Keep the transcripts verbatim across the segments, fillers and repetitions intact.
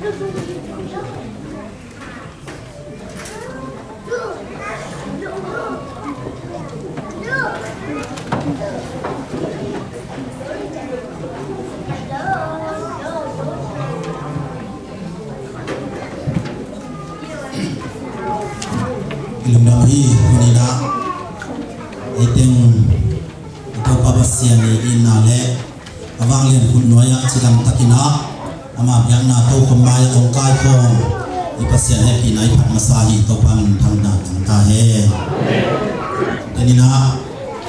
I lungdam hi. Huni dah ei teng i Topa Pasian i itna le a vanglian khut nuai-ah cidam takin ah ama biakna tokhom mai-ah hong kaikhawm i Pasian hehpihna i phat masa hi. Topa min thangna tang ta hen. Tenin ah,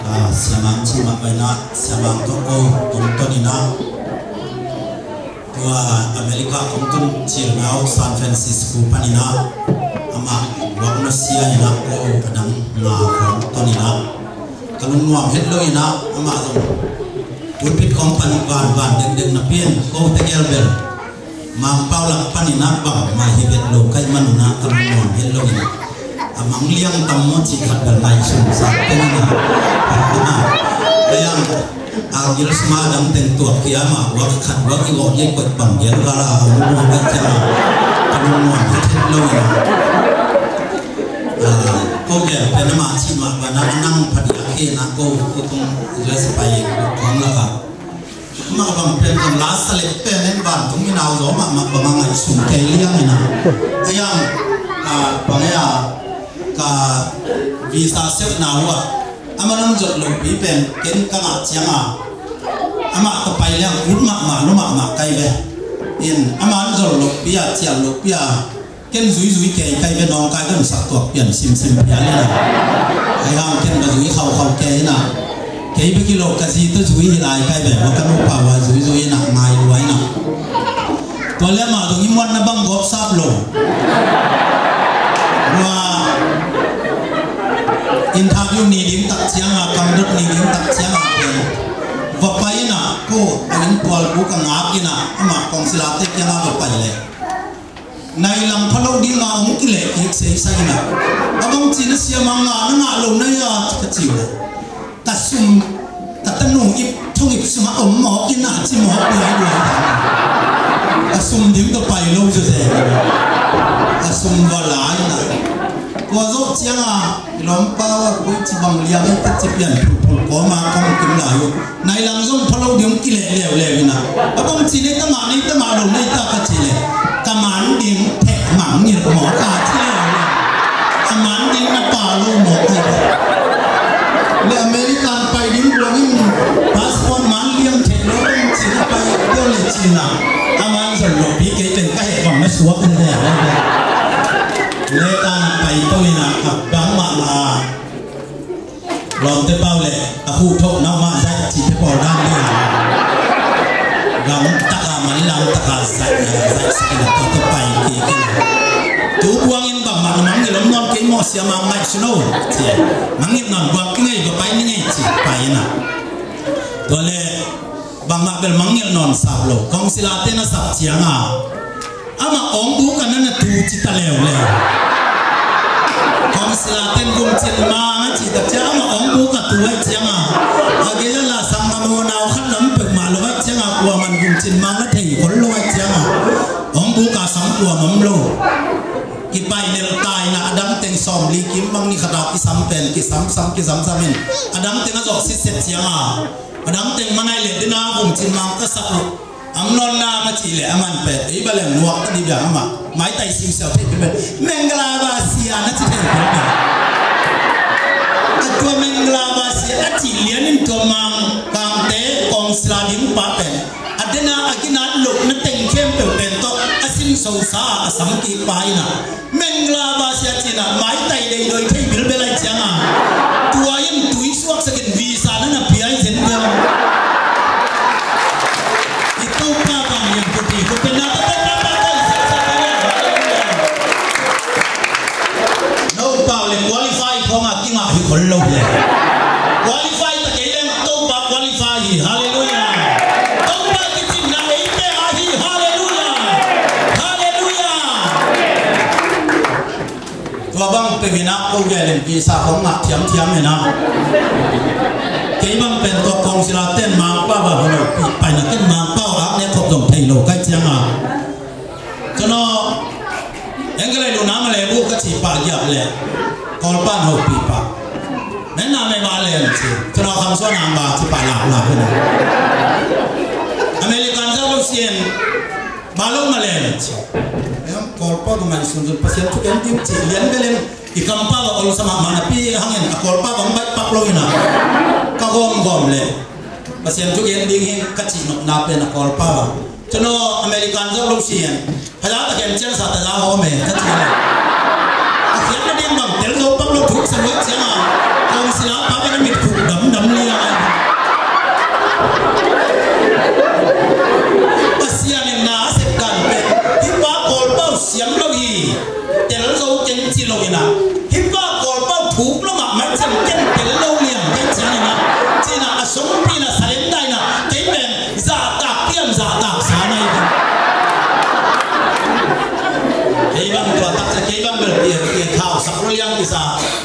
ah, Siamang cih mah bangin ah Siamang tawh ko tungtawnin ah tua America kong tun cilna uh San Francisco panin ah amah guak nusia in ah ko a dang nga kong tonin ah ka lungnuam het lo in ah amah zong pulpit kong pan vanvan dengdeng napi in ko tegel bel Mangpau lak panin ah bangmah hi vet lo ka hih manun ah ka lungnuam het lo in ah a mangliang tam maw cih khat bel ngaihsun sa teng in ah a yang a gil sma dang teng tuak kia mah wak khat wak i wak i koih bang gel gal a hong muang ka ciang a ka lungnuam het het lo in a. Ko gel pen amah cih mah bana a nang phadiak hi na ko ko tung U S pai kong lak a mah bang pen kong la sa lek pen en ban tung i nau zaw mah mah bang a ngaihsun kei liang in a. A yang bang a ka visa seuhna uh ah a man hong zot lopi pen ken ka ngah ciang a amah ka pai liang ut mahmah lua mahmah kai ve. In amah hong zot lopi a cial lopi a ken zuizui kei kai ve nawngkai ka hong sak tuak pian simsim pian in a. Ai hang ken ka zui khaukhau kei in a. Kei bek hi lo ka zi tawh zui hi lai kai ve wa ka nupa wa zuizui in a ngai lua in a. Tua le amah zong i muanna bang gawp sap lo. Tua interview ni ding tak ciang a, kamdot ni ding tak ciang a pen va pai in a, ko a inn tual buk a ngak in a, amah kawngsilate kiang a va pai le nai lang pha lo ding a hong kileh kik seisai in a. A bang ci na siam a ngah na ngah lo na hia ka ci uh le ka sum ka tanu ip thong ip sungah om mawk in a ci mawk duai duai. A sum ding ka pai lo zawzen a sum va la in a. Kua zawh ciang a i lawmpa uh a koi ci bang liang in ka ci pian phulphul kawm a kong kim lai uh. Nai lang zong pha lo ding kileh leuleu in a. A bang ci nei ta mah nei ta mah lo nei ta ka ci le ka man ding theh mangngilh mawk a ci leuleu. A man ding na pa lo mawk a. Le American pai ding buang in passport man liang theh lo in ci na pai deuh le ci na. A man zon lo pi kei pen ka heh bang na suak in le. Le ta na pai to in a ka bang mah mah. Lawmte pau le a huh thoh nau mah zaih cihte pawl dan ding a. Gam taka man lam taka zaih zaih sikin a tawh pai kik in. Tu buangin bangmah na mangngilh om nawn kei maw siamang ngaihsun o ci. Mangngilh nawn buang kingei va pai ni ngei ci pai in a. Tua le bangmah bel mangngilh nawn sap lo kawngsilate na sap ciang a. Amah awng buk a na na tu ci ta leuleu. Kawngsila ten gumcin mang a cih tak ciang amah awng buk a tu aih ciang a. A gei a la sang a maw nau khat lam pek mah lo aih ciang a kua man gumcin mang na thei khol lo aih ciang a. Awng buk a sam kua mam lo. Kipai lel tai na a dang teng sawm li kim bang ni khat a kisam pen kisam sam kisam sam in. A dang teng a zawh sitset ciang a. A dang teng manai le dina gumcin mang ka sak lo. Amnon na ma cih leh a man pet ei ba leng nuak ta di biang amah maitai siusiau thei pet pet Mengala ba sia na ci thei pet pet. A tua Mengala ba sia a cih lian in tua mang kangte kawngsila ding pa pen a dena a ginat loh na teng khempeuh pen tawh a sinso sa a sam kik pa in a. Mengla ba sia cina maitai dei doi thei bilbel ai cianga. Tua in tui suak sakin visa na na pia ai zen biang. I Topa bang yang kuti ko pena ta ta ta ta ta sa sa ta ya. No pau le qualify ko nga kinga hi khol lo le. Qualify ta kei leng Topa qualify hi. Hallelujah. Topa kicin na ei pe a hi. Hallelujah. Hallelujah. Tua bang peuh in ah ko gel in visa hong ngah thiamthiam in ah. Kei bang pen tua kawngsila ten Mangpau ah hong lo pi paina ken Mangpau ah ne khop zong thei lo kai ciang ah. Cun aw, eng ka lei luna ma le bu ka cih pah giap le Kawlpa na hopih pah. Nen na mei ba le an ci. Cun aw kham suan ang ba ci pah lak lak hi na. American za ko sien ba lo ma le an ci. Em Kawlpa ko ngai sun sun Pasian thu ken tim ci lian belen i kampa ba ol sama mana pi hangin a Kawlpa ba bai pak lo hi na. Ka gom gom le. Pasian thu gen ding hi ka cih nopna pen a Kawlpa bang. Cun aw American zo lo si hen. Phaya ta gen ciang sa ta za hawm e ka cih hen. A khiat na ding bang tel zo pak lo thuk sa lo ciang a. Kawng sila pa ka na mit khuk dam dam liang a. Pasian in na a sep dan pen hi pa Kawlpa uh siam lo hi. Tel zo keng ci lo hi na. Hi pa Kawlpa uh thuk lo mah mai ciang ken tel lo liang keng ciang hi na. Ci na a sungpi na salenda hi na. Kei pen zahtak pian zahtak sa na hi na. Kei bang tua tak cia kei bang bel pia pia thau sak lo liang kisa.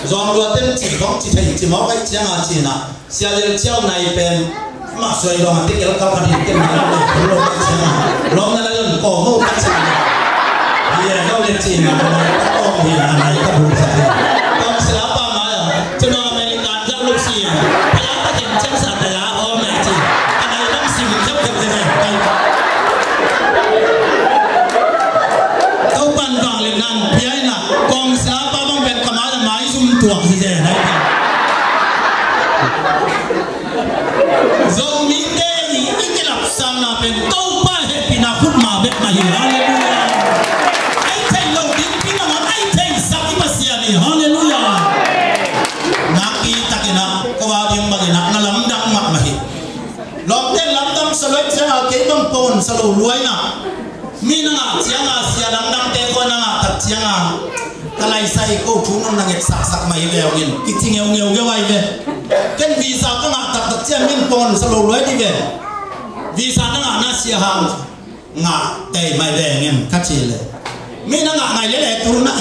Zong lua ten ci khong ci thei ci mawk ai ciang a ci na. Sia Lel Ciau nai pen mah suai dong a tek el kau khat hi ken nai lo lo ka cia. Long na la lon ko mo ka cia. Hi a lo le ci na nai ka ong hi na nai ka bu sa hi. Kong sila pa ma ya. Cuma American zau lo si. Paya ta ken ciang sa ta ya o me ci. Ka nai dong si mi ciau ciau ciau. Kau pan bang le nan pia na. Kong sila pa bang pen ka ma la mai zum tuak hi je nai. Zomite i kilapsanna pen Topa hehpihna khut ma bek mah hi. Halleluiah. Ai thei lo dingpi nangawn ai theisak i Pasian hi. Halleluiah. Nakpi takin ah ko va ding bangin ah na lamdang mahmah hi. Lawmte lamdang sa luai ciang a kei bang pon sa lo luai na. Mi na ngah ciang a sia dangdangte khua na ngah tak ciang a ka laisai ko thu nong na nget saksak mai ve ong in kici ngeungeu ngeu ai ve. Ken visa ka ngah taktak ciang min pon sa lo luai di ve. Visa na ngah na sia hang ngah tei mai ve ngin ka ci le. Mi na ngah ngai lele tu na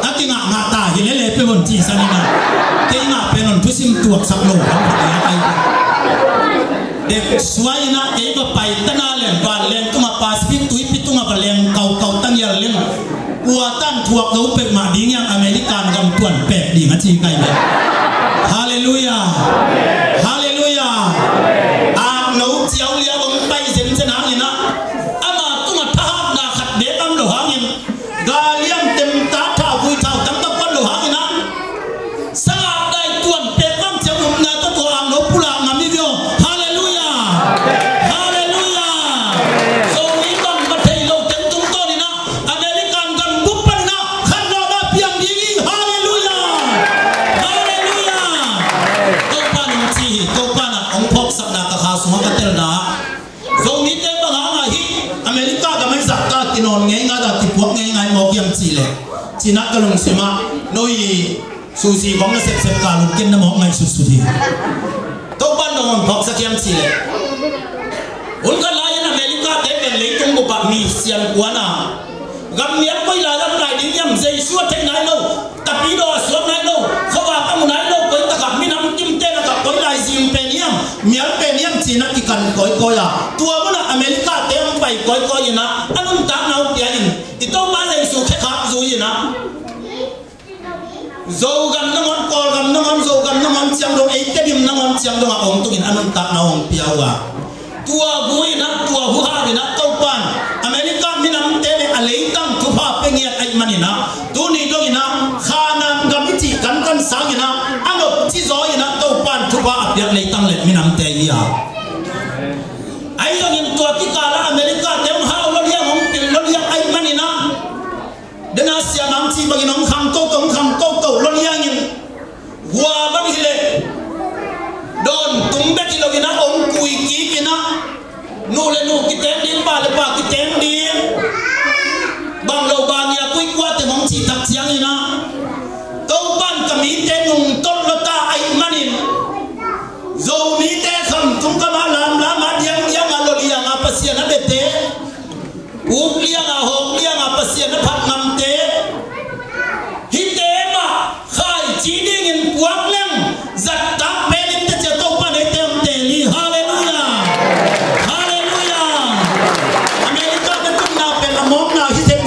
a kingah ngah ta hi lele pe hon ci sa ni na. Kei ngah pe non thusim tuaksak lo hang ka ai. Dek suai na kei va pai tana leng van leng tunga Pacific tuipi tunga va leng kaukau tangial leng. Ua tan thuak zo pek mah ding yang American gam tuan pek ding a ci kai ve. Halleluiah. Halleluiah. Ak no ciau lia bang pai zen zen hangin ah ama tunga thahatna khat bek am lo hangin. Galiam tem ta tha vui thau tam tak pan lo hangin ah. Sangap dai tuan pek bang ciang upna tawh tua ang lo pulak ngam hi viau. Halleluiah. Halleluiah. Zomi bang ma thei lo teng tungtawn in ah American gam bup pan in ah khan lo ma piang ding hi. Halleluiah. Halleluiah. Topa nong ci hi. Topa na ong phawksakna ka kha sungah ka telna. Zomite bang hang a hi America gam ai zahta kinawn ngeingai da kipuak ngeingai mawk hiam cih leh cinah ka lungsimah no hi. Susi kong na sepsep ka lungkin na mawk ngaih sutsut hi. Topan dong on phawksak hiam cih leh hun khat lai-in America te pen leitung bupah mi sian kuana gam mial koi lai lam lai ding hiam Jesu a theih nai lo. Tapidaw a suak nai lo, khuavak a mu nai lo, koi takah minam kimte lakah koi lai zing pen hiam, mial pen hiam cinah kikan kawikawi a tua munah America te hong pai kawikawi inah a nuntakna hong pia in i Topa Jesu khekhak zui inah Zogam nangawn, Kawlgam nangawn, Zogam nangawn ciang dong, ei Tedim nangawn ciang dongah hong tungin a nuntakna hong pia uh a. Tua gu inah, tua huhau inah Topan America minamte le a leitang thupha pia ngiat ahih maninah tuni dong inah Khanan gam i cih kankan sanginah a nopci zaw inah Topan thupha a piak leitang le minamte hi a. Ahi zongin tua kikalah America te hong hau lo liang hong pil lo liang ahih maninah dena siamang cih bangin hong khang toto, hong khang toto lo liangin hua bang hileh dawn tung bek hi loinah hong kui kik inah nu le nu kiteng ding, pa le pa kiteng ding, bang lo bang ia kuikuate hong cih tak cianginah Topan ka mite nungtolh lo ta ahih manin Zomite khamtung kamah lamlam a diangdiang a lo lianga Pasian a bete Uk lianga hawk lianga Pasian a phat ngamte hite mah khaici dingin puak leng zattak pen in teciah Topan eite hong teel hi. Halleluiah. Halleluiah. America na tunna pen a mawkna hi thei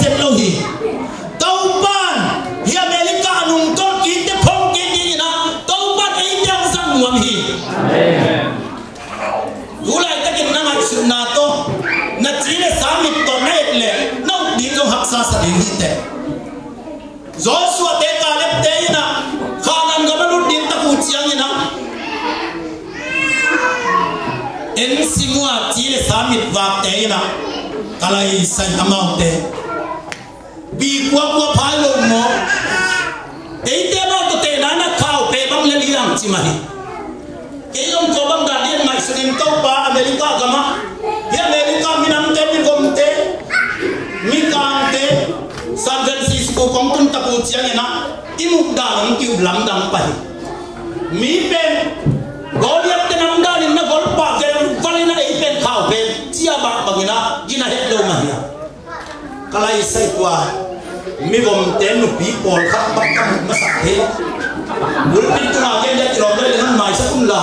vakte in ah, ka lai sai amaute. Pi kuakua phai lo maw? Eite amau tawh tehna na khaupe bang le liang ci mah hi. Kei zong tua bang dan lian ngaihsun in Topa America gamah, hi America minamte, migomte, mikangte, San Francisco kong tun tapu ciangin ah i muh dan hong kiup lamdang pah hi. Mi pen Goliath te namdan in na golpah vel valin ah ei pen khaupe cia bak bangin ah gina het lo mah hi a. Ka lai sai tua migomte nupi pawlkhat bang ka muh masak hi. Pulpit tungah gen dia kilawm dai le nang maisak un la,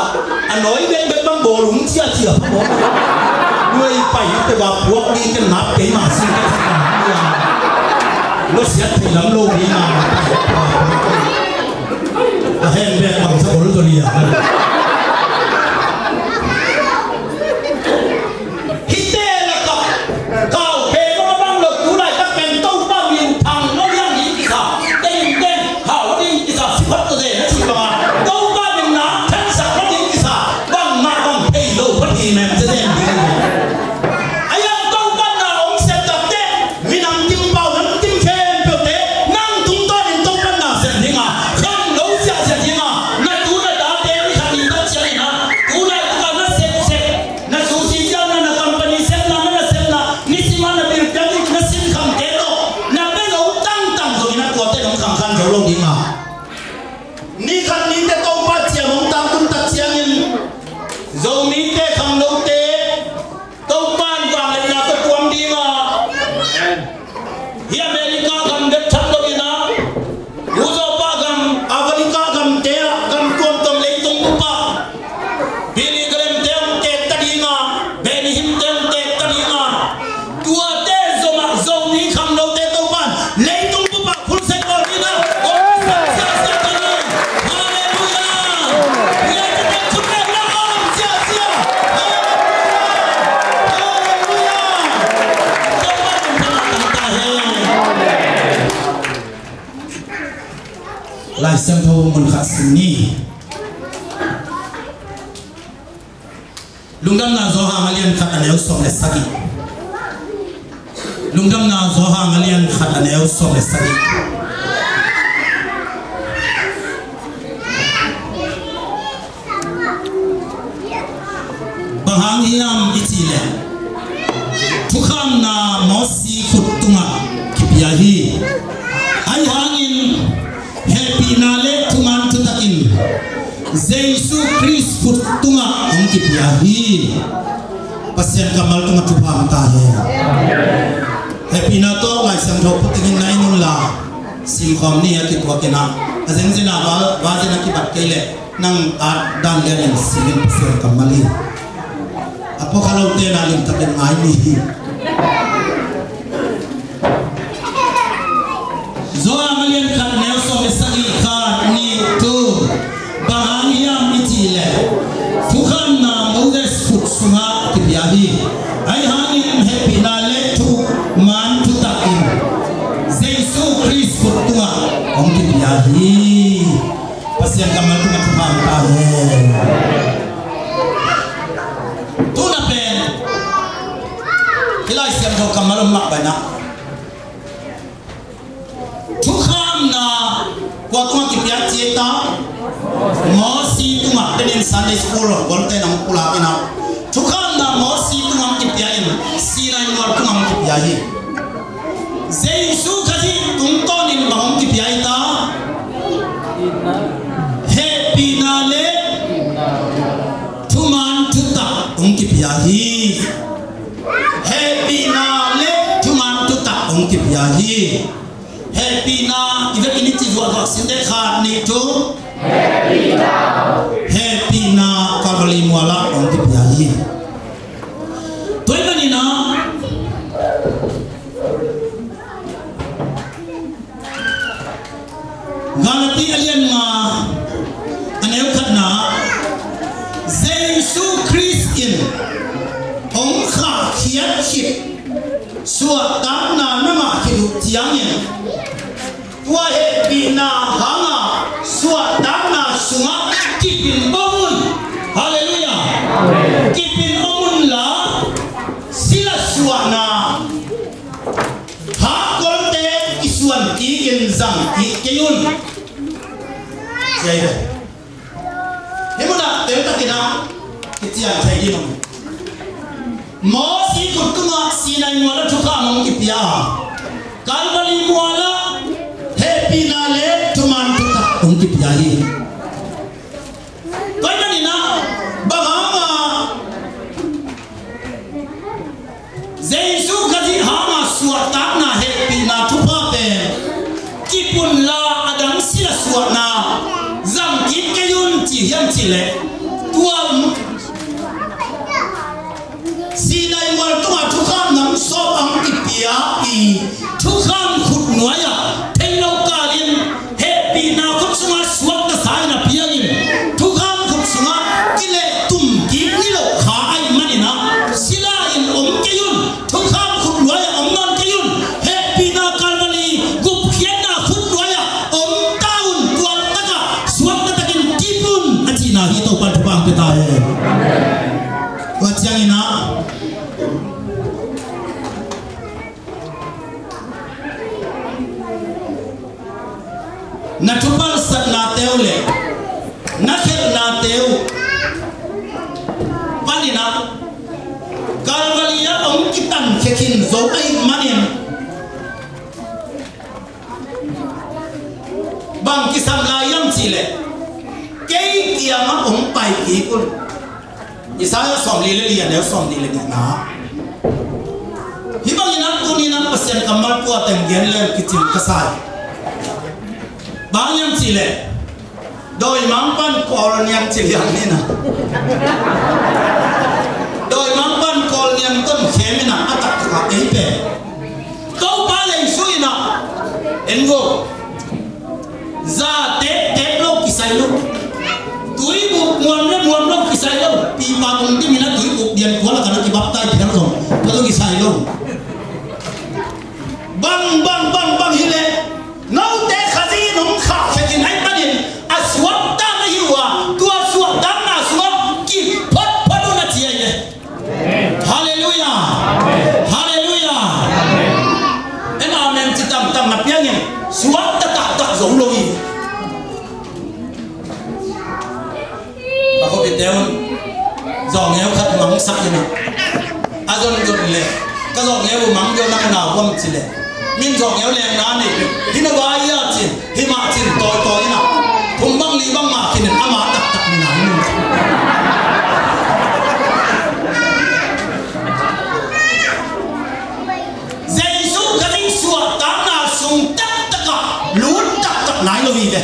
a nawi bekbek bang bawl hong ciacia pha maw? Nuai pai te va puak ding te nap kei mah sin ka sa. Lo siat thei lam lo ding a. A hen bek bang sa ol to lia. Hihte lakah khaupe bang a bang lo, tu laitak pen Topa min thang lo liang ding kisa, tengteng hau ding kisa, sipat ko zen a si bang a Topa min na thensak lo ding kisa, bangmah bang thei lo pha hi mem zen ding. A yang Topa na hong septak teh minam kim pau nam kim khempeuhte nang tungtawnin Topa na sem ding a, khangno ziahziah ding a, na tu na tate ni khat ni tak ciangin a, tu laitak a na sepsep, na susi ciang na, na company sepna, na nasepna, nisim a na bil piak ding na sin khangte tawh na bia lo tangtang zongin a tuate dong khangkhan zo lo ding a. Ni khat nite Topa ciang hong tangtun tak ciangin Zomite khangnote Topa in vangliatna tawh tuam ding a. Hi America gam bek tham lo in a, u Zawpa gam, Africa gamte ah gam tuamtuam leitung bup ah Billy Graham te hong teek ta ding a, Benny Hinn te hong teek ta ding a. Tuate zomah Zomi khangnote Topa in leitung bup ah phulsek bawl ding a, hong kisap siasia ta ding. Halleluiah. Hia ci tek khut beng na om siasia. Halleluiah. Halleluiah. Topa in thangah tang ta hen. Lai Siangtho mun khat sim ni. Lungdamna Johan a lian khat a neu sawm le sagih. Lungdamna Johan a lian khat a neu sawm le sagih. Bang hang hiam i cih leh, thukhamna Mosi khut tungah kipia hi. Ahi hangin hehpihna le thuman thutak in Jesu Khrist khut tungah hong kipia hi. Pasian kammal tungah thupha hong ta hen. Hehpihna tawh Lai Siangtho phutin na en un la, simkhawm ni a kituak in a, a zengzen a val, val zen a kibat kei leh nang at dan lian in sim in, Pasian kammal hi. A pua kha lote na limtak in ngai ni hi. Johan a lian khat neu sawm le sagih, khat, nih, thum. Bang hang hiam i cih leh, thukhamna Moses khut sungah kipia hi. Ahi hangin hehpihna le thuman thutak in Jesu Khrist khut tungah hong kipia hi. Pasian kammal tungah thupha hong ta hen. Tu na pen hih Lai Siangtho kammal om mah bai na. Thukhamna kua tungah kipia ci ta? Mosi tungah. Pen in Sunday school hong kolte nang pulak in a. Thukhamna Mosi tungah kipia in, Sinai mual tungah kipia hi. Jesu Khazih tungtawnin bang hong kipia hi ta? Hehpihna le thuman thutak hong kipia hi. Hehpihna le thuman thutak hong kipia hi. Hehpihna i vekin i ci zuahzuah sin te, khat, nih, thum. Hehpihna Calvary mualah hong kipia hi. Tua ahih manin a Galati a lian nga a neu khatna, Jesu Khrist in hong khahkhiat khit suahtakna na ngah khit uh ciangin, tua hehpihna hanga suahtakna sungah kipin bawm un. Halleluiah. Kipin om un la, Kik kei un. Sia hi ve. Hih munah teltakin ah kician thei ding om. Mosi khut tungah Sinai mualah thukham hong kipia a, Kalvari mualah hehpihna le thuman thutak hong kipia hi. Tua ahih manin ah bang hangah Jesu Khazih hangah suahtakna hehpihna thupha pen kip unla a dang sila suahna zang kik kei un ci hiam cih leh, tua Sinai mual tungah thukham nam sawm a hong kipia i thukham khut nuai-ah theilo kalin hehpihna khut sungah suakta sa in a piangin thukham khut sungah kilehtum kik niloh kha ahih manin ah sila in om kei un, thukham khut nuai-ah om nawn kei un, hehpihna Kalvari gupkhiatna khut nuai-ah om ta un, tuaktakah suakta takin kip un a cihna hi. Topa'n thupha hong pia ta hen. Tua ciangin ah na thupalsatnate uh le na khelhnate uh panin ah Kalvari ah hong kitankhia khin zo ahih manin bang kisam lai hiam cih leh, kei kiangah hong pai kik un. Isaiah sawmli le li, a neu sawmnih le nihna. Hih bangin ah tuni-in ah Pasian kammal tua teng gen leng kicing ka sa hi. Bang hiam cih leh, dawimangpa'n Kawl niam ci liang ni in ah, dawimangpa'n Kawl niam tawh khem in ah a taktak ah ei pen Topa lei suh in ah en vo. Za teptep lo kisai lo. Tuibuk muam le muam lo kisai lo. Pipa kong dim in ah tuibuk dian kua lakah na kibaptai phial zong tua zong kisai lo. Bang bang bang bang hi leh note Khazih in hong khahkhia khin ahih manin a suakta na hi uh a, tua suahtakna sungah kip photphot un a ci ahi ve. Halleluiah. Halleluiah. En amen ci tamtam na piangin suakta taktak zo lo hi. A khuapite un zawngeu khat mangsak in ah a zonzon leh ka zawngeu uh mang deuh nang na huam ci leh, min zawngeu lengna nei peuh hi na vai a ci. Himah cin tawitawi in ah thum bang li bang mah khin in ama taktak ni nai nun. Jesu Khazih suahtakna sung taktakah lut taktak nai lo hi ve.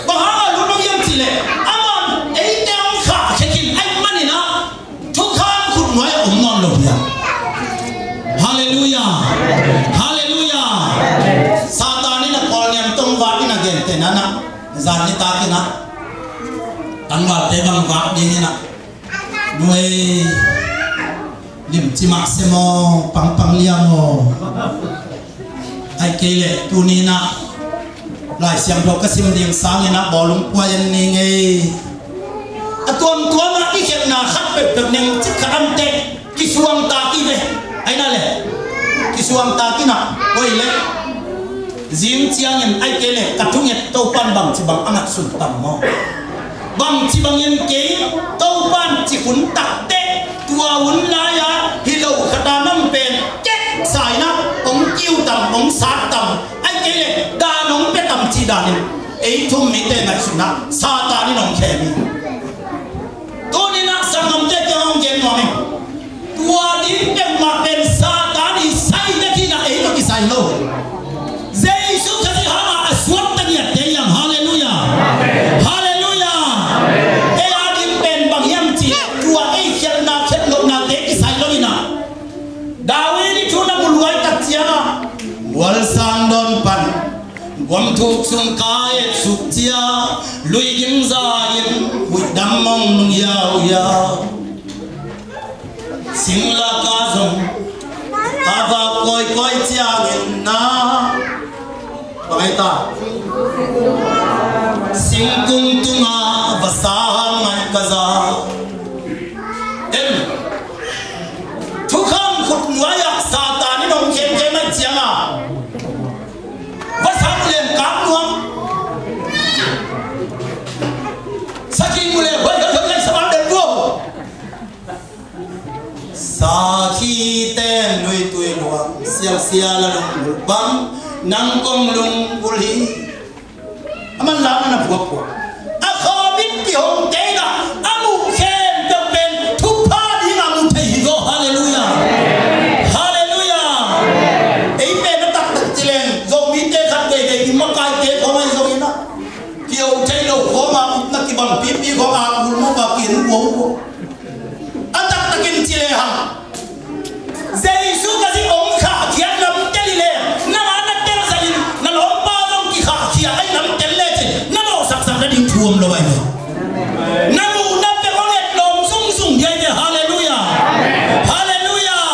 Bang hangah lut lo hiam cih leh, aman eite hong khahkhia khin ahih manin ah thukham khut nuai-ah om nawn lo hi a. Halleluiah. Halleluiah. Satan in a Kawl niam tawh vak in a gentehna in ah, zan nitak in ah tangvalte bang vak ding in ah, nuai limci mah se maw, pangpang liang aw. Ahih kei leh tuni-in ah Lai Siangtho ka sim ding sangin ah bawlung pua en ni ngei. A tuamtuam ah i khiatna khat peuhpeuh neng cik khat anteh kisuangtak hi ve. Ahi na leh kisuangtak in ah, oi leh zing ciangin ahih kei leh ka thunget Topa'n bangci bang a ngatsun tam maw? Bangci bangin kei Topa'n cih hun takteh tua hun lai-a hi lo khat a nam pen keksa in ah hong kiu tam, hong sat tam, ahih kei leh dan hong pia tam cih danin ei thu-um mite ngaihsutna Satan in hong khem hi. Tuni-in ah sanggamte kiang hong gen nuam ing. Tua ding peuhmah pen Satan i sai dek hi in ah ei tawh kisai lo. Jesu Khazih hangah a suakta ngiatte hi hang. Halleluiah. Halleluiah. Ei a ding pen bang hiam cih leh tua ei khiatna khiat lohnate kisai lo in ah, David i thu na mu luai tak ciangah, mual sang dawn pan guam thuk sung ka et suk cia, lui gim za in huih dam mong nung yauyau. Sing lak ah zong ka vak kawikawi ciangin na, bang ai ta, singkung tungah vasa ngai ka za. Em, thukham khut nuai-ah Satan in hong khemkhem ahih ciangah vasa mu leng Sialsial a lunggulh bang nang kong lunggulh hi. A manlangna na phuaphuap a kha bit kihong teina a muh khempeuh pen thupha ding a mu thei hi zaw. Halleluiah. Halleluiah. Ei pen a taktak ci leng Zomite khat veivei i makaite khawng ahi zongin a kio thei lo khawng a upna kibang pipi khawng a kul mu ba kihin buau buau. A taktakin ci le hang Jesu ka zi ong khahkhia lam tel i le, nang a na tel zangin na lawmpa zong kikhahkhia ai lam tel lecin na mawhsaksak nading thu om lo ai ve. Na muhna pek ong et lawm zungzung di ai ve. Halleluiah. Halleluiah.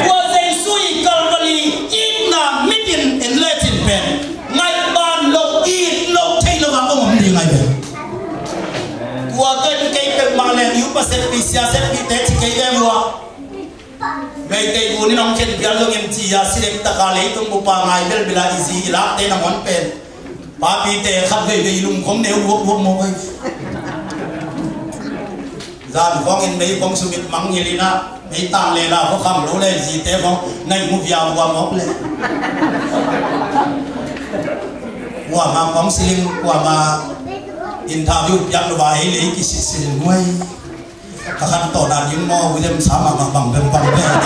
Tua Jesu i Calvary itna mitin en lecin pen ngaih ban lo, it lo, thei lo a ong om ding ai ve. Tua ken kei peuhmah leng i upa seppi sia seppite ci kei ve vua. Meitei bu nin hong khen pial zongin ci a, si dek taka leitung bupa ngai belbela i zi i lakte nangawn pen papite khat veivei i lungkhom neu buakbuak mawk ai. Zan khawngin mei khawng sumit mangngilh inah mei tang lela khuakham lo le zite khawng na i mu via vua mawk le. Kuama khawng siling kuama interview piak lo va ei le i kisitsilin huai. Ka khan tawh dan ding maw, William sa mahmah bang bem bang bem.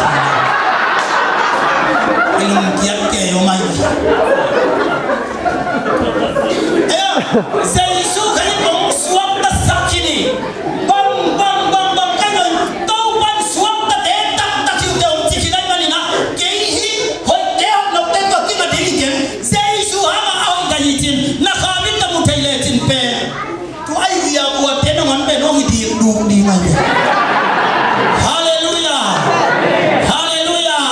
I lungkiat kei aw mai. Ea, Jesu Khrih hong suakta sak hi ni. Bang, bang, bang, bang, ka ngai. Topan suakta te taktak hi uh te hong ci khin ai manin ah, kei hi hoihte hong lote tawh kinga ding hi ken. Jesu hangah a hoih ka hi cin na kha bit ka mu thei lecin pen. Tua ai zia buatte nangawn pen hong hi dik duk ding ai ve. Halleluiah. Halleluiah.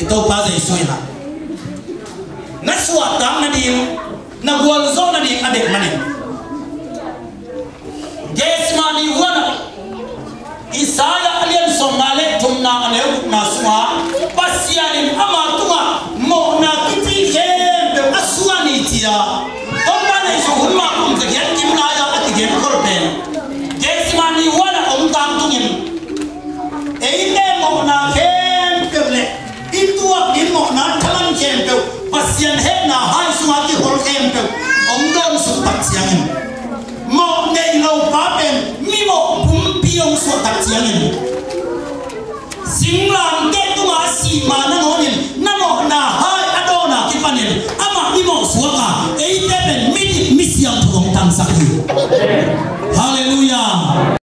I Topa Jesu in ah na suahtak nading, na gualzawh nading a deih manin Gethsemane huanah Isaiah a lian sawmnga le thumna a neu gukna sungah Pasian in ama tungah mawhna kici khempeuh a suan hi ci-a Topa Jesu hun mah kum zagiat kim lai-ah a kigen khol pen Gethsemane huanah om tangtungin eite mawhna khempeuh le i tuak ding mawhna thaman khempeuh, Pasian hehna hai sungah kihol khempeuh hong dawnsuk tak ciangin mawh nei lo pa pen mimawh pumpi hong suah tak ciangin singlamteh tungah a sih ma nangawnin na mawhna hai a dawn a kipanin amah i mawh suak a eite pen midik misiangtho hong tangsak hi. Halleluiah.